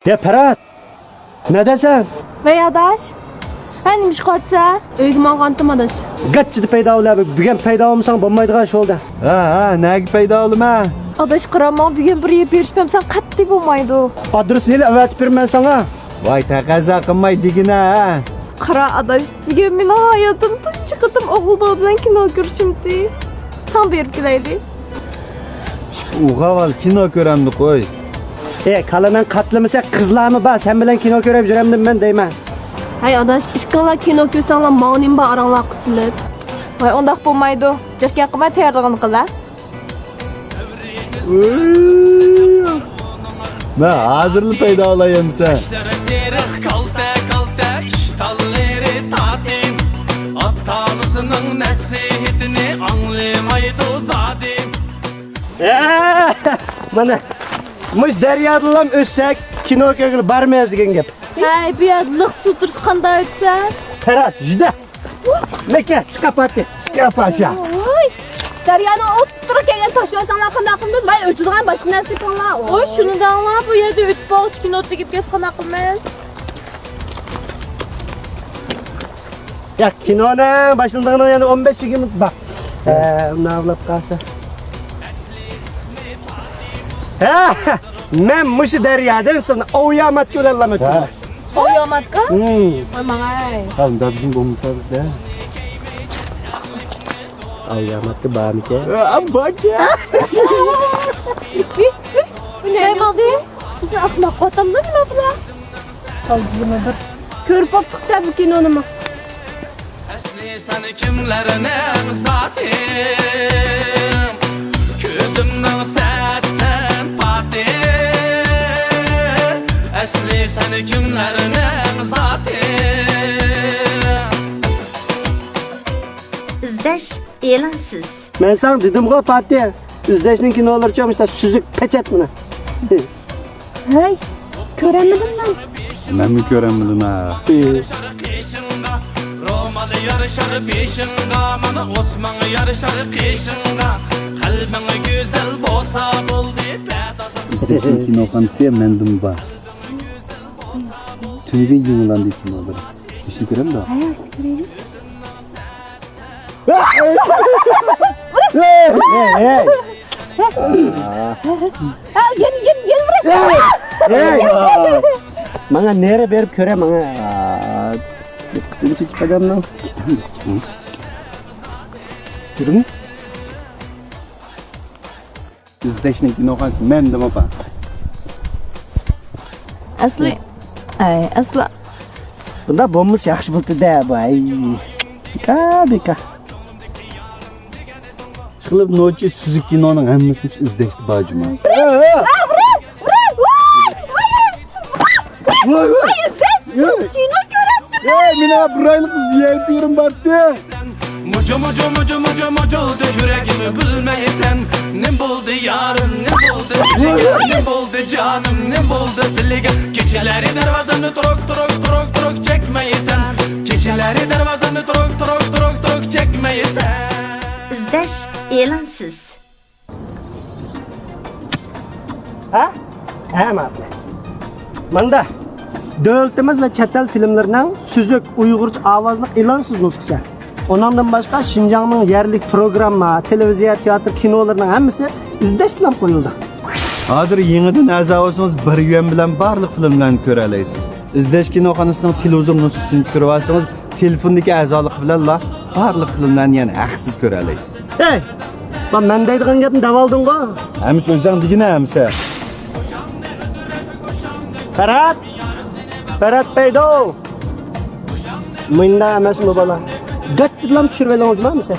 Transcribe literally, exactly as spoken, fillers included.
يا پەرھات! نەدەسەن؟ ۋەي ئاداش! ھە، نېمە ئىش قىلىۋاتىسەن؟ ئۆيگە ماڭغانتىم ئاداش. گاچچىدا پەيدا بول، بۈگۈن پەيدا بولمىساڭ بولمايدىغان ئىش بولدى. ھە، ھە، نەگە پەيدا بولىمەن؟ ئاداش قارا، ماڭا بۈگۈن بىر يەپ بېرىشىپ بەرمىسەڭ قەتئىي بولمايدۇ. ئادرېسىنى ئېلىپ ئەۋەتىپ بېرىمەن ساڭا. ۋاي، تەقەززا قىلماي دېگىنە، ھە. قارا ئاداش، بۈگۈن مېنىڭ ھاياتىمدا تۇنجى قېتىم ئوغۇل بالا بىلەن كىنو كۆرۈشۈمتى. تاڭ بېرىپ كېلەيلى. ئوغۇل بالا كىنو كۆرەمدۇ قوي. ئى، كاللىنى قاتلىمىسا قىزلارمۇ بار، سەن بىلەن كىنو كۆرۈپ يۈرەمدىم مەن دەيمەن. ھەي ئاداش، ئىككىڭلار كىنو كۆرسەڭلار ماڭا نېمە بار ئاراڭلار قىسمەت. ۋاي ئۇنداق بولمايدۇ، جىق گەپ قىلماي تەييارلىقىنى قىل ھە. مەن ھازىرلا پەيدا بولاي ئەمسە. چاچلىرى سېرىق كالتە كالتە، ئىشتانلىرى تاتىم، ئاتا-ئانىسىنىڭ نەسىھىتىنى ئاڭلىمايدۇ زادى. ئە، مانا، مۇش دەريادىلام ئۆتسەك، كىنو كۆرگىلى بارمايمىز دېگەن گەپ. ھەي، بۇ يەردە لىق سۇ تۇرسا قانداق ئۆتىسەن؟ پەرھات، يۈدە. مەككە، چىقا پاتى، چىقا پاشا. ۋوي، دەريانىڭ ئوتتۇرىغا كەلگەن تاشلىۋالساڭلار قانداق قىلىمىز؟ ۋاي، ئۆتىدىغان باشقا نەرسە تېپىڭلار. ۋوي، شۇنى دەڭلار، بۇ يەردە ئۆتۈپ بولغۇچە كىنو تېگىپ كەتسە قانداق قىلىمىز؟ ياق، كىنونىڭ باشلىنىدىغىنىغا يەنە ئون بەش يىگىرمە مىنۇت بار. ھە، ئۇنداق بولۇپ قالسا. ھە، مەن مۇشۇ دەريادىن سىزنى ئاۋۇياماتكا بىلەن ئۆتكۈزىمەن. ھە. ئاۋۇياماتكا؟ ھىم. ۋاي ماڭاي. ھە، ئۇنداق بىزنىڭ بولمىسا بىزدە. ئاۋۇياماتكا بارمىكەن؟ ھە، باركەن. ھەي، ماڭدى. بىزنى ئەخمەق قىلىۋاتامدۇ نېمە بۇلار؟ كۆرۈپ بوپتۇق-تە بۇ كىنونىمۇ. ئەسلى سەن كىملەرنىڭ زاتى؟ كۆزۈمنىڭ سەتسەن پاتى. ئەسلى سەن كىملەرنىڭ زاتى؟ ئىزدەش ئېلانسىز. مەن ساڭا دېدىمغۇ، پاتى، ئىزدەشنىڭ كىنولىرىچۇ مۇشۇنداق سۈزۈك، پېچەت مانا. ھەي، كۆرەلمىدىم مەن. مەنمۇ كۆرەلمىدىم ھە. رومال يارىشار بېشىڭغا، مانا ئوسماڭ يارىشار قېشىڭغا، قەلبىڭ گۈزەل بولسا بولدى پەدازا. ئىزدەشنىڭ كىنوخانىسى مەندىمۇ بار. تۈنۈگۈن يېڭىلاندى كىنولىرى. ئىشنى كۆرەمدۇ؟ ھە، ئىشنى كۆرەيلى. ھەي، ھەي. ھە، يەنە، يەنە، يەنە بىر. ھەي. ماڭا نېرى بېرىپ كۆرە، ماڭا. نېمە چېچىپ ئادەمنىڭ؟ كۆردۈڭمۇ؟ ئىزدەشنىڭ كىنوخانىسى مەندىمۇ بار. ئەسلى، ئەي، ئەسلى. بۇنداق بولمىسا ياخشى بولدى-دە، بۇ، ئەي. بىكار، بىكار. ئىشقىلىپ نوچى سۈزۈك كىنونىڭ ھەممىسى مۇشۇ ئىزدەشتە بار جۇمۇ. ۋاي، ۋاي. ۋاي، ۋاي. ۋاي، ئىزدەش. ۋاي. كىنو كۆرۈپ. ۋاي، مېنىڭ بىر ئايلىق ۋىئايپىيىم بارتى. مۇجۇ، مۇجۇ، مۇجۇ، مۇجۇ، مۇجۇلدى يۈرەكىم بىلمەيسەن. نېمە بولدى يارىم، نېمە بولدى سىلىگە، نېمە بولدى جانىم، نېمە بولدى سىلىگە؟ كېچىلەرى دەرۋازامنى تۇرۇق، تۇرۇق، تۇرۇق، تۇرۇق چەكمەيسەن. كېچىلەرى دەرۋازامنى تۇرۇق، تۇرۇق، تۇرۇق، تۇرۇق چەكمەيسەن. ئىزدەش ئېلانسىز. ھە؟ ھە، ماقۇل. ماندا، دۆلىتىمىز ۋە چەت ئەل فىلىملىرىنىڭ سۈزۈك ئۇيغۇرچە ئاۋازلىق ئېلانسىز نۇسخىسى. ئۇنىڭدىن باشقا، شىنجاڭنىڭ يەرلىك پروگرامما، تېلېۋىزىيە، تېئاتىر، كىنولىرىنىڭ ھەممىسى ئىزدەشتىلا قويۇلىدۇ. ھازىر يېڭىدىن ئەزا بولسىڭىز، بىر يۈەن بىلەن بارلىق فىلىملارنى كۆرەلەيسىز. ئىزدەش كىنوخانىسىنىڭ تېلېۋىزور نۇسخىسىنى چۈشۈرۈۋالسىڭىز، تېلېفوندىكى ئەزالىق بىلەنلا بارلىق فىلىملارنى يەنە ھەقسىز كۆرەلەيسىز. ھەي! مەن دەيدىغان گەپنى دەۋالدىڭغۇ؟ ھەمىسى ئۆزۈڭ دېگىنە ھەمىسى. پەرھات! پەرھات پەيدو! مۇنداق ئەمەسمۇ بالا؟ گاچچىدىلام چۈشۈرۈۋېلىڭ جۇما ھەمىسى.